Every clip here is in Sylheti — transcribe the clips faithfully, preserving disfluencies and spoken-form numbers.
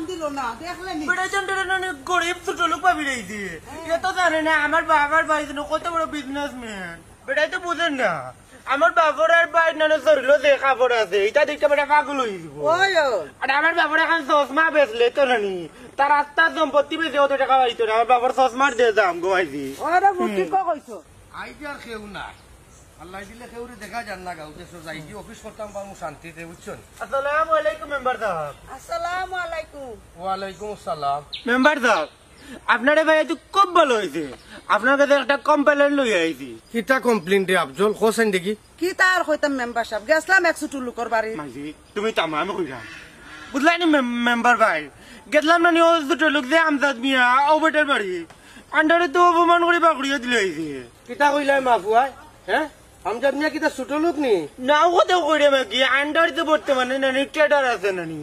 দিল না, দেখলে নি? বেটা, জানতে না, না, গরিব ছোট লোক ভাবি রইছে। এ তো জানে না, আমার বাবার ভাই যেন কত বড় বিজনেসম্যান। বেটায় তো বুঝের না। আমার বাবার আর ভাইর নানে শরীরও যে কাপড় আছে, ইটা দেখতে বেটা পাগল অই দিব। ওই, ওই। আর আমার বাবার এখন চশমা বেচলে তো নানি, তার আস্তা সম্পত্তি বেচে অত টেকা পাইতো না। আমার বাবার চশমার যে দাম গো ভাইজি। ওরে, বুদ্ধি কো কইছো? আইজ আর কেউ নাই। আল্লাহ দিলে কেউরে দেখা যার না গাঁও দেশো, যাই কি অফিস করতাম পারমু শান্তিতে, বুঝছইন? আসসালামু আলাইকুম মেম্বার সাব। আসসালামু আলাইকুম। ওয়ালাইকুম আসসালাম। মেম্বার সাব, আপনারে পাইয়া তো খুব ভালা অইছে। আপনার কাছে একটা কমপ্লেন লইয়া আইছি। কিতা কমপ্লেন রে আফজল? কও চাইন দেখি। কিতা আর কইতাম মেম্বার সাব, গেছলাম এক ছোট লোকর বাড়ি। মাইজি, তুমি তামাম কইরা। বুঝলায় নি মেম-, মেম্বার ভাই? গেছলাম নানি অউ ছোট লোক যে আমজাদ মিয়া, অউ বেটার বাড়ি। আন্ডারে তো অপমান করি বাগড়িয়া দিলে অইছে। কিতা কইলায় মা ফুয়ায়? হ্যাঁ? আমজাদ মিয়া কিতা ছোট লোক নি? না, অউ কথা কইরে মা কি? আন্ডারে তো বর্তমানে নানি ট্রেডার আছে নানি।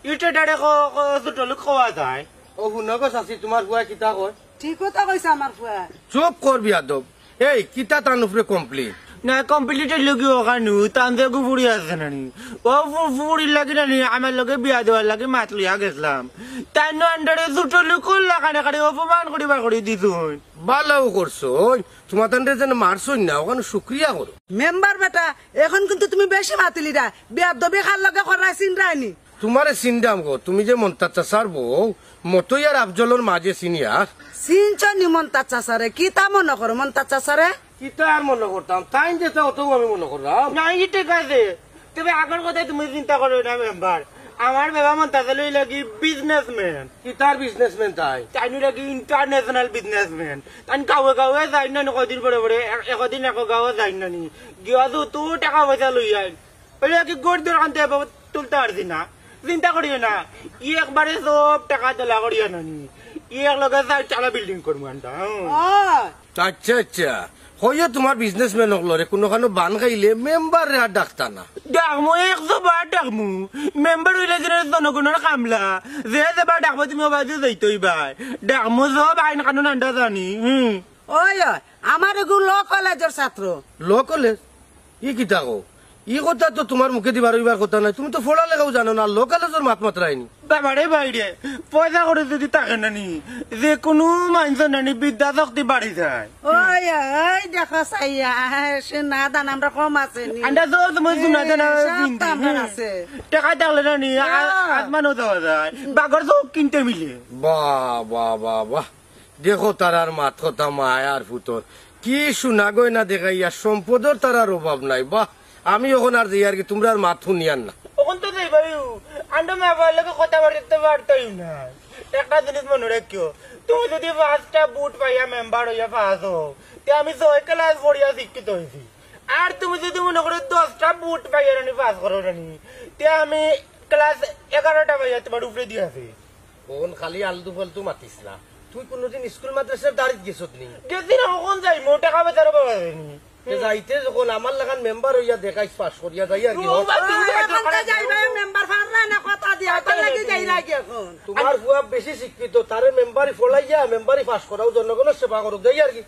ই ট্রেডারে ক-, ক-, ছোট লোক কওয়া যায়? ও হুনো গো চাচি, তুমার ফুয়ায় কিতা কয়? ঠিক কথা কইছে আমার ফুয়ায়। চুপ কর বিয়াদব। এই, কিতা তান উপরে কমপ্লেন? না, কমপ্লেন অইলো গি অখানউ, তান যে গু ফুড়ি আছে নানি। অউ ফু-, ফুড়ির লাগি নানি, আমার লগে বিয়া দেওয়ার লাগি মাত লইয়া গেছলাম। তাইন আন্ডারে ছোট লোকর লাখান একারে অপমান করি বাগড়ি দিছইন। ভালাউ করছইন, তুমার তানরে যেন মারছইন না, অখান শুক্রিয়া করো। মেম্বার বেটা, এখন কিন্তু তুমি বেশি মাতিলিরায়, বিয়াদবি কার লগে কররায় চিনরায় নি। তুমারে চিনরাম গো, তুমি যে মন্তাজ চাচার বউ, মতই আর আফজলর মাঝে সিনিয়র। চিনছো নি মন্তাজ চাচারে? কিতা মনো করো মন্তাজ চাচারে? কিতা আর মনো করতাম, তাইন যেতা অতউ আমি মনো কররাম। না, ই ঠিক আছে, তবে আগর কথা তুমি চিন্তা করো না মেম্বার। আমার বাবা মন্তাজ অইলা গি বিজনেসম্যান। কিতার বিজনেসম্যান তাইন? তাইন অইলা গি ইন্টারন্যাশনাল বিজনেসম্যান। তাইন গাঁওয়ে গাঁওয়ে যাইন নানি, কয়দিন পরে পরে, এক-, একদিন এক গাঁওয়ে যাইন নানি। গিয়া তো টেকা পয়সা লইয়া আইন। অইলে কি গরিব দুঃখীর কাছ থাকি তুলতা পারছি না। চিন্তা করিও না, ই একবারে সব টেকা দলা করিয়া নানি, ই একলগে চাইর তালা বিল্ডিং করমু আমরা। হুম। আচ্ছা, আচ্ছা। কইও তুমার বিজনেসম্যান অকলরে, কুনুখানো বান খাইলে মেম্বাররে আর ডাকতা না। ডাকমু, একশো বার ডাকমু। মেম্বার অইলা যে জনগণর কামলা, যে যেবায় ডাকবো তুমি অবায়দি যাইতায় অইবায়। ডাকমু, সব আইন কানুন আমরা জানি। হুম। ওই, ওই, আমার এগু ল কলেজর ছাত্র। Law college? ই কিতা কও? ই কথা তো তুমার মুখেদি বার অইবার কথা নায়। তুমি তো পড়ালেখাও জানো না, ল কলেজর মাত মাতরায় নি। বাবারে ভাইরে, পয়সা কড়ি যদি থাকে নানি, যেকুনু মানষর নানি বিদ্যা শক্তি বাড়ি যায়। ওই, ওই, দেখো চাইয়া, সোনা দান আমরা কম আছে নি। আন্দাজ তো তুমার সোনা দান আছে। টেকা থাকলে নানি, আ-, আসমানও যাওয়া যায়। বাঘর চউখ কিনতে মিলে। বাহ, বাহ, বাহ, বাহ। দেখো তারার মাত কথা মায় আর পুতর। কি সোনা গয়না দেখাইয়া, সম্পদর তারার অভাব নাই। বাহ, আমি অখন আর যাইয়ার গি, তুমরার মাত হুনিয়ার না। অখন তো যাইবায়উ, আন্ডা মা বাবার লগে কথা বার্তা বার্তাইও না। একটা জিনিস মনো রাখিও, তুমি যদি পাঁচটা ভোট পাইয়া মেম্বার অইয়া পাস অও, তে আমি ছয় ক্লাস পড়িয়া শিক্ষিত অইছি। আর তুমি যদি মনো করো দশটা ভোট পাইয়া নানি পাস করো নানি, তে আমি ক্লাস এগারোটা পাইয়া তুমার উপরেদি আছি। অখন খালি আলতু ফালতু মাতিস না। তুই কুনুদিন স্কুল মাদ্রাসার দাড়িত গেছত নি? গেছি না, অখন যাইমু, টেকা পয়সার অভাব আছে নি। তে যাইতে যখন আমার লাখান মেম্বার অইয়া দেখাইস পাস করিয়া যাইয়ার গি। ও, বা তুমি আরে, যাইতে অখন তো পারো। যাইবায়, মেম্বার পাররা না কথা দিয়া, তার লাগি যাইরায় গি অখন। তুমার ফুয়া বেশি শিক্ষিত, তারে মেম্বারি পড়াইয়া, মেম্বারি পাস করাও, জনগণর সেবা করুক, যাইয়ার গি।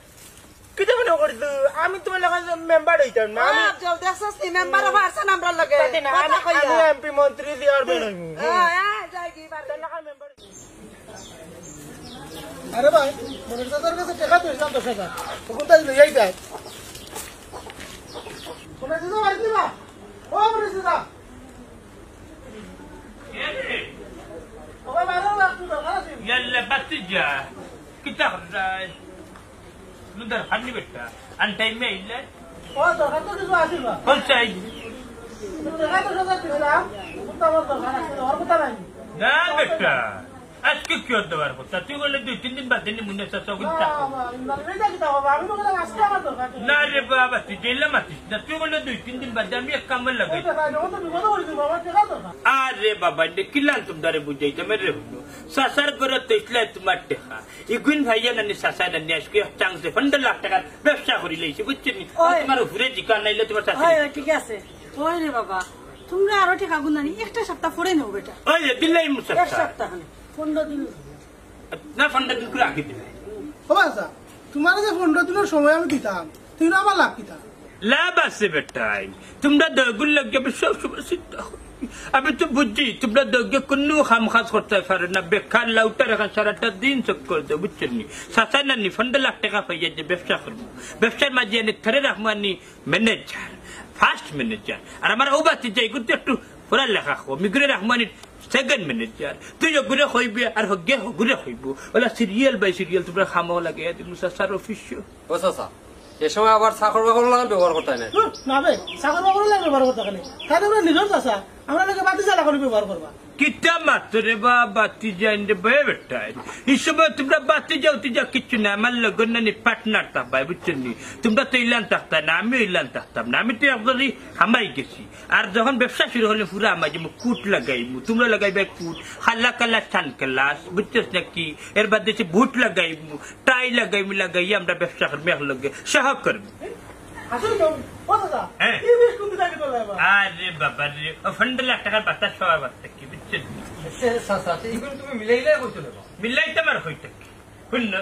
কিতা মনো করছো? আমি তুমার লাখান মেম্বার অইতাম না, আমি আফজল দেখছস নি, মেম্বারও পারছইন আমরার লগে। তাতে না, কথা আমি, কইয়া। আমি এমপি, মন্ত্রী, চেয়ারম্যান অইমু। হ্যাঁ, হ্যাঁ, যাই গি, পারবে। তার লাখান মেম্বার। আরে ভাই, মনির চাচার কাছে টেকা তো অইছে দশ হাজার। তখন তাই লইয়াই যায়। মনির চাচা বাড়িত নি বা? ও মনির চাচা। ও ভাই, বাড়িত একটু দরকার আছিল। ইয়াল্লা, বাতি যা। কিতা কররায়? নু দরকার নি বেটা। আন টাইমে আইলে। ও, দরকার তো কিছু আছিল বা। কোন চাই? টেকা দশ হাজার দিছিলাম, কিন্তু আমার দরকার আছিল, ওর কথা নাই। না বেটা, আজকে কিওর দেওয়ার কথা? তুই কইলে দুই তিন দিন বাদে নিমু নে, চাচা, ওগুলো না, থাকো। আমার ইন্দালির ইটা কিতা হবে? আমি তো বললাম, আজকে আমার দরকার। না রে বাবা, তুই জেলে মাতিস না। তুই কইলে দুই তিন দিন বাদে আমি এক কামে লাগাই। ওই তো ভাই, যখন তো বিপদে পড়ে যাবো, আমার টেকা দরকার। আরে বাবা, এটা কি লাল তুমরারে বুঝাইতাম রে বন্ধু? চাচার ঘরে তো ইসলাই তুমার টেকা। ইগুন ভাইয়া নানি চাচা নানি আজকে এক চান্সে পনেরো লাখ টেকার ব্যবসা করি লাইছে, বুঝছো নি? ওই। তুমার উপরে জিকা নাইলে তুমার চাচা ওই, ওই, ঠিক আছে। ওই রে বাবা, তুমরা আরো টেকা গুনানি, একটা সপ্তাহ পরে নেও বেটা। ওই রে, দিলাই মুসাফা। এক সপ্তাহ খানে, পনেরো দিন। না, পনেরো দিন করে আগে দিবে। ও বাবা, তুমার যে পনেরো দিনের সময় আমি দিতাম, তুই না আমার লাভ কিতা? লাভ আছে বেটাই, তুমরা দগুন লাগবে, আমি সব সময় চিন্তা করি। আমি তো বুঝি, তুমরা দুইওগু কুনু কাম কাজ করতায় পারো না, বেকার লাউটার অখান সারাটা দিন চক্কর দেও, বুঝছো নি? চাচা নানি পনরো লাখ টেকা পাইয়া যে ব্যবসা করমু, ব্যবসার মাঝে আনি থরে রাখমু আনি ম্যানেজার, ফার্স্ট ম্যানেজার। আর আমার অউ ভাতিজা, ইগুরে একটু পড়ালেখা কম, ইগুরে রাখমু আনি সেকেন্ড ম্যানেজার। তুই অগুরে কইবে আর হগে হগুরে কইবো, অলা সিরিয়াল বাই সিরিয়াল তুমরার কামো লাগাইয়া দিমু চাচার অফিসো। ও চাচা, এ সময় আবার চাকর বাকর লাখান ব্যবহার করতায় নায়। হুম, না বে, চাকর বাকর লাখান ব্যবহার করতায় কেনে? তাইলে আমরা নিজর চাচা, আমরার লগে ভাতিজা লাখান ব্যবহার করবা। কিতা মাতো রে বা, ভাতিজা আইন রে বা, এ বেটা। ই সময় তুমরা ভাতিজা উতিজা কিচ্ছু নায়, আমার লগর নানি পার্টনার থাকবায়, বুঝছো নি? তুমরা তো ইলান থাকতায় না, আমিও ইলান থাকতাম না, আমি তো একবারে হামাই গেছি। আর যখন ব্যবসা শুরু অইলে পুরা হামাই যাইমু, কুট লাগাইমু, তুমরা লাগাইবায় কুট, কালা কালা সানগ্লাস, বুঝছস নাকি? এর বাদে সে বুট লাগাইমু, টাই লাগাইমু, লাগাইয়া আমরা ব্যবসা করমু একলগে, সহকর্মী। আসলে তো, ও চাচা, হ্যাঁ। এই বেশ কোন দিকে আগে চলে যাবা? আরে বাবা রে, ও পনরো লাখ টেকার বাতাস পাওয়া বাদ থাকি, বুঝছো নি? সে চাচা, তো ইগুরে তুমি মিলাইলে কইতো না। মিলাইতাম আর কই থাকি? হুন না,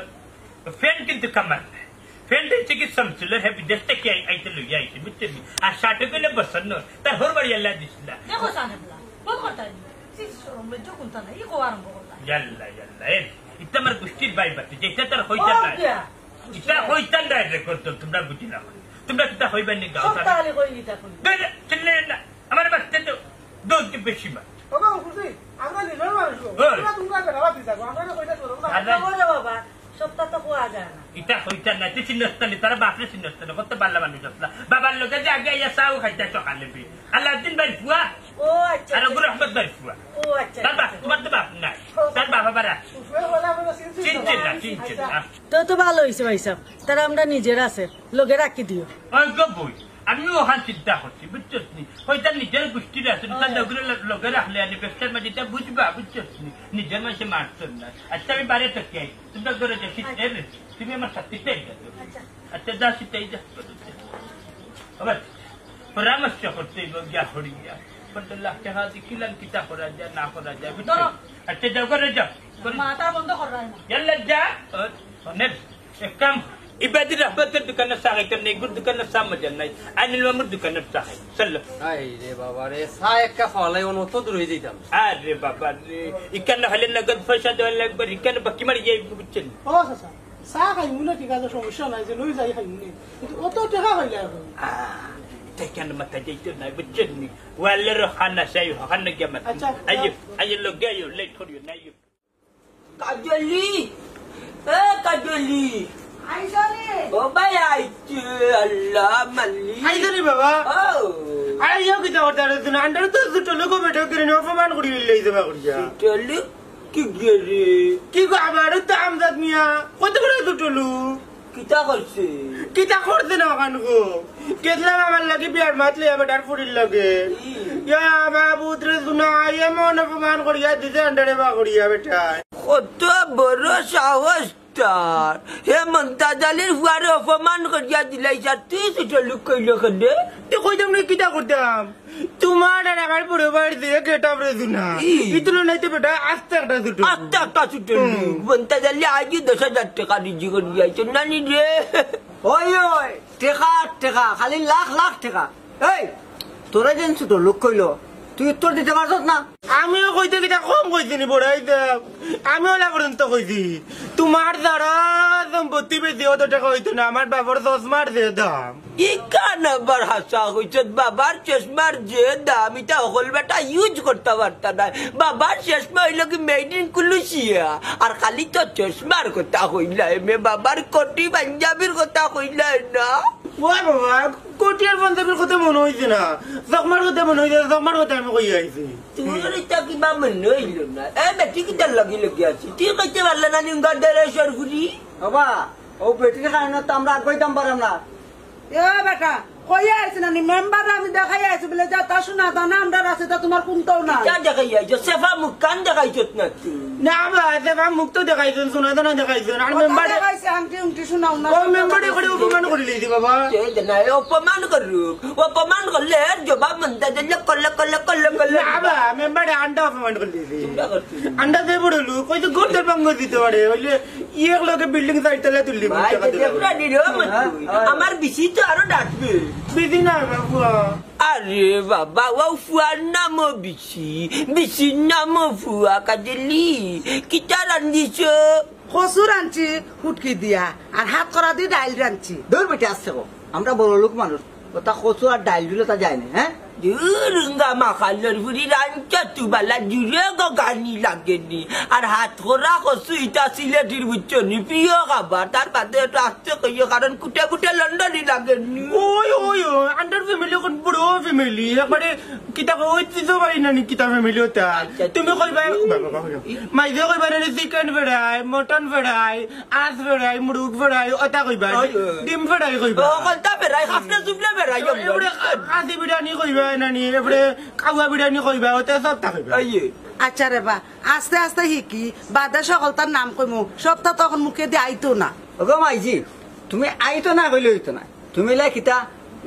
প্যান্ট কিন্তু কামার না। প্যান্ট অইছে কি শামসুলর, হে বিদেশ থাকি আই-, আইতে লইয়া আইছে, বুঝছো নি? আর শার্ট অইলে বসন্ত, তার হউর বাড়ি আল্লায় দিছলা। দেখো সানেবলা, বন্ধ করতা নি। শরম লজ্জা কুন্তা নাই, ই কওয়া আরম্ভ করতা। ইয়াল্লা, ইয়াল্লা, এ, ইতা আমার গুষ্টির ভাই বাতি, যেটা তার কইতা ও নাই। বিয়া। ইতা কইতা নাই রে, করতো, তুমরা বুঝি না। তুমরা কিতা কইবা নি গাও, সব তাহলে কই নিতা কই। দে, দে, চিল্লে না। আমার বাচ্চা তো দৌড় বেশি মার। বাবা, খুশি, আমরা নিজের মানুষ গো। ওই। তোমরা, তোমরা বেড়াবা দিতা গো, আমরা কইতা শরম না। আরে। ওরে বাবা, সবটা তো কওয়া যায় না। ইতা কইতা নাই, তুই চিনস না নি, তারা বাপরে চিনস না নি, কত ভালা মানুষ আছলা। বাবার লগে যে আগে আইয়া চাও খাইতা সকালে বি। আলাউদ্দিন ভাইর ফুয়া। ও আচ্ছা, আর আচ্ছা। অগু রহমত ভাইর ফুয়া। ও আচ্ছা, তার বাপ, আচ্ছা। তুমার তো বাপ নাই। ও, তার বাবা বারা। শ্বশুরে বলে আমরা চিনছি চিনছে না। না, চিনছে আচ্ছা। না। তো, তো ভালা অইছে ভাইসাব, তারা আমরা নিজের আছে, লগে রাখি দিও। ওই গো বই, আমিও অখান চিন্তা করছি, বুঝছস নি? অউ তার নিজের গুষ্টির আছে, তার ওই। লগরে, লগে রাখলে আনি ব্যবসার মাঝে ইতা বুঝবা, বুঝছস নি? নিজের মাঝে মারছস না। আচ্ছা, আমি বারে থাকি আই, তুমরা ঘরো যাও, সিট আচ্ছা। এ রে, তুমি আমার সাথে যাই যাও। আচ্ছা। আচ্ছা, যা সিট এই যা। আবার পরামর্শ করতে অইবো গিয়া হরিয়া। পনরো লাখ টেকা দেখিলাম কিতা করা যায়, না করা যায়, বুঝছো? ধরো। আচ্ছা, যাও, ঘরো যাও। মাথা বন্ধ কর রায় না। ইয়াল্লা, যা। ও, অনেক এক কাম, ইবাদি রহমতর দোকানর চা খাইতাম না, ইগুর দোকানর চা মজা নাই, আইনুল মামুর দোকানর চা খাই। চলো। আই রে বাবা রে, চা এক কাপ খাওয়ালাই অন অত দূর অই যাইতাম। আরে বাবা রে, ইখান অইলে নগদ পয়সা দেওয়া লাগবো, ইখান বাকি মারি যাইবো, বুঝছো নি? ও চাচা, চা খাইমু না, ঠিক আছে, সমস্যা নাই, যে লই যাই খাইমু নে। কিন্তু অত টেকা কইলা অখন। আহ, ইতা ইখান মাথা যাইতো না, বুঝছো নি? ওয়ালের খানা চাই, অখান গিয়া মাত। আচ্ছা। আইও, আইও, লগে আইও, লেট করিও না, আইও। কাজলি, এ কাজলি। আইছো নি? ও ভাই আইছে, আল্লাহ মালিক। আইছো নি বাবা? ও। আইও কিতা করতে আর তুই আন্ডারে তো দুটো লোক বেটা করে নিয়ে অপমান করি লই যাবা করিয়া। দুটো লোক? কি গিয়ে রে? কি গো আবার তো আমজাদ মিয়া? কত বড় দুটো লোক? কিতা করছে? কিতা করছে না অখান গো? গেছলাম আমার লাগি বিয়ার মাত লইয়া বেটার ফুড়ির লগে। ই। ইয়া মাবুদ রে, শুনা, এমন অপমান করিয়া দিছে আন্ডারে বা করিয়া বেটা। কত বড় সাহস তার! হে মন্তাজ আলীর ফুয়ারে অপমান করিয়া দিলাইছে, আর তুই ছোট লোক কইলো কেনে? তুই কইতাম না, কিতা করতাম? তুমার আর আমার বড় ভাইর যে গেট আপ রে দুনা। ই। ইতুলো নাইতে বেটা আস্তে একটা ছোট। আস্তে একটা ছোট হুম। লোক। মন্তাজ আলী আইজ দশ হাজার টেকা রুজি করি আইছো নানি রে। ওই, ওই, টেকা, টেকা, খালি লাখ, লাখ টেকা। এই, তোরে যেন ছোট লোক কইলো, তুই উত্তর দিতে পারছস না? আমিও কইতে কিতা কম কইছি নি, বড়াই দে। আমিও অলা পর্যন্ত কইছি। তুমার যারা সম্পত্তি বেশি অত টেকা অইতো না, আমার বাবার চশমার যে দাম। ইখান আবার হাছা কইছত, বাবার চশমার যে দাম, ইটা হকল বেটা ইউজ করতা পারতা নায়। বাবার চশমা অইলো কি মেড ইন কুলুশিয়া, আর খালি তো চশমার কথা কইলায়, মে বাবার কোটি পাঞ্জাবির কথা কইলায় না। ওই বাবা, কোটি আর পাঞ্জাবির কথা মনো অইছে না, চশমার কথা মনো অইছে, চশমার কথা আমি কইয়া আইছি। তুমার ইটা কিবা মনো অইলো না? এ বেটি কিতার লাগি লাগি আছি? তুই কইতে পারলে না নি উঙ্গার দেড় সরগুরি? বাবা, ও বেটির কারণে তো আমরা আগাইতাম পারলাম না। এ বেটা, কইয়া আইছি না নি, মেম্বার আমি দেখাই আইছি বলে, যা তা শুনা, তা না, আমরা আছে, তা তুমার কুন্তাও না। কিতা দেখাই আইছো? সেফা মুখ কান দেখাইছত না তুই? না বা, সেফা মুখ তো দেখাইছইন, সোনা দানা দেখাইছইন। আর কথা মেম্বারে দেখাইছে, আংটি উংটি শোনাও না। ও মেম্বারে করে অপমান করি লইছি বাবা। সে দে না, এ অপমান করুক। অপমান করলে এর জবাব মন্তাজ আলী করলে, করলে, করলে, করলে। না বা, মেম্বারে আন্ডা অপমান করি লইছি। চিন্তা করছি। আন্ডা দে বড় লোক, কইছে গর্তের পাঙ্গ দিতে পারে, অইলে ই এক লগে বিল্ডিং চাইর তলা তুললি, ভাই, টাকা যে দিলে। পুরা নিরীহ মানুষ। হ্যাঁ, হ্যাঁ। আমার বিসি তো আরো ডাকবে। বিজি না বাবু। আরে বাবা, ও ফুয়ার নামও বিচি, বিচির নামও ফুয়া, কাজলি। কিতা রান্ধিছ? কচু রানছি হুটকি দিয়া, আর হাত করা দি ডাইল রানছি। দূর বেটা, আসছে গো, আমরা বড় লোক মানুষ, ওটা কচু আর ডাইল দিলে তা যায় না, হ্যাঁ? দূর, রুঙ্গা মাখালর বুড়ি রাঞ্চা তুবালা জুড়ে গো গানি লাগেনি। আর হাত করা কচু ইটা সিলেটির বুঝছো নি, প্রিয় খাবার। তার বাদে একটু আস্তে কইও, কারণ কুটে কুটে লন্ডনি লাগেনি। ওই, ওই, ওই, আন্ডার ফ্যামিলি এখন বড় ফ্যামিলি, একবারে কিতা কই, ওই তুই তো পারি না নি, কিতা ফ্যামিলি ওটা। আচ্ছা, তুমি কইবা, বাবা, বাবা, বাবা। মাইজে কইবা না নি, চিকেন ফ্রাই, মটন ফ্রাই, আজ ফেরাই, মুরুগ ফেরাই, ওটা কইবা। ওই, ওই। ডিম ফেরাই কইবা। ও, কলতা ফেরাই, খাসলে চুপলে ফেরাই, এবারে খাসি বিরিয়ানি কইবা, নানি, এবারে কাওয়া বিরিয়ানি কইবা, ওটা সবটা কইবা। ওই। আচ্ছা রে বা, আস্তে আস্তে হিকি, বাদে সকলতার নাম কইমু, সবটা তখন মুখে দি আইতো না। ওগো মাইজি, তুমি আইতো না কইলে অইতো না। তুমি লাই কিতা,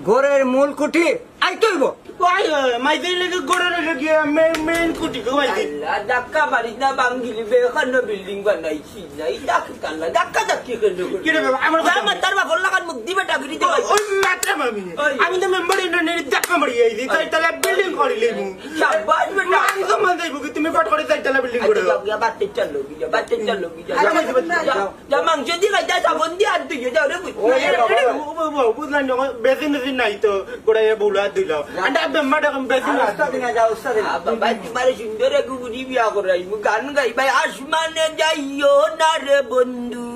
ঘরের মূল কুটি, আইতো অইবো। ওই, ওই, মাইজি লাগে ঘরের লাগে গিয়া মে-, মেইন কুটি গো মাইজি। আল্লাহ, ধাক্কা মারিস না, বাঙ্গিলি বে, এখানো বিল্ডিং বানাইছি না, এই ধাক্কা কাল্লা, ধাক্কা ধাক্কি কেন করে? কি রে বাবা, আমার যা কথা আমার তার বাপর লাগান মুখ দিবে টাকরি দে ভাই। ওই মাত্রা মামি। ওই। আমি তো মেম্বার ইউনিয়নের ধাক্কা মারি আইছি, তাই তাহলে বিল্ডিং করি লইবো। শাবাশ বেটা। আমি তো মান যাইবো কি তুমি ফট করে তাই তাহলে বিল্ডিং করে আচ্ছা, দাও। যাও গিয়া, বাচ্চা চালো গিয়া, বাচ্চা চালো গিয়া। আরে যাও, বাবা, যাও। যাও। যা মাংস দি খাইতা, সাবন দি হাত ধুইয়া যাও রে পুত। ওই রে বাবা। ও, ও, ও, বুঝলাম না, বেশি বেশি নাই তো, গোড়ায় বউলা দিল। আন্ডা বেম্মা ডাকম বেশি না। উস্তাদ না, যাও, উস্তাদ না। আ, বাবা, তোমারে সুন্দর এক বুড়ি বিয়া করাইমু, গান গাইবায়, আসমানে যাইও না রে বন্ধু,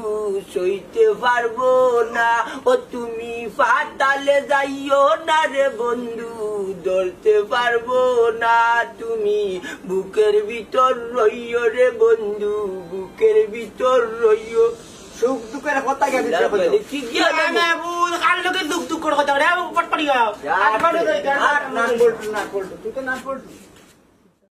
সইতে পারবো না। ও তুমি পাতালে যাইও না রে বন্ধু, ধরতে পারবো না। তুমি বুকের ভিতর রইও রে বন্ধু, বুকের ভিতর রইও। সুখ দুঃখের কথা গেছে না, দেখো তো। মানে, কি গিয়া না, দেখো? না, বউ, কার লগে দুঃখ দুঃখর কথা, রে, পট পড়িয়া। যা, আর মানে, না, না, না, বলটু, না, বলটু, তুই তো না বলটু।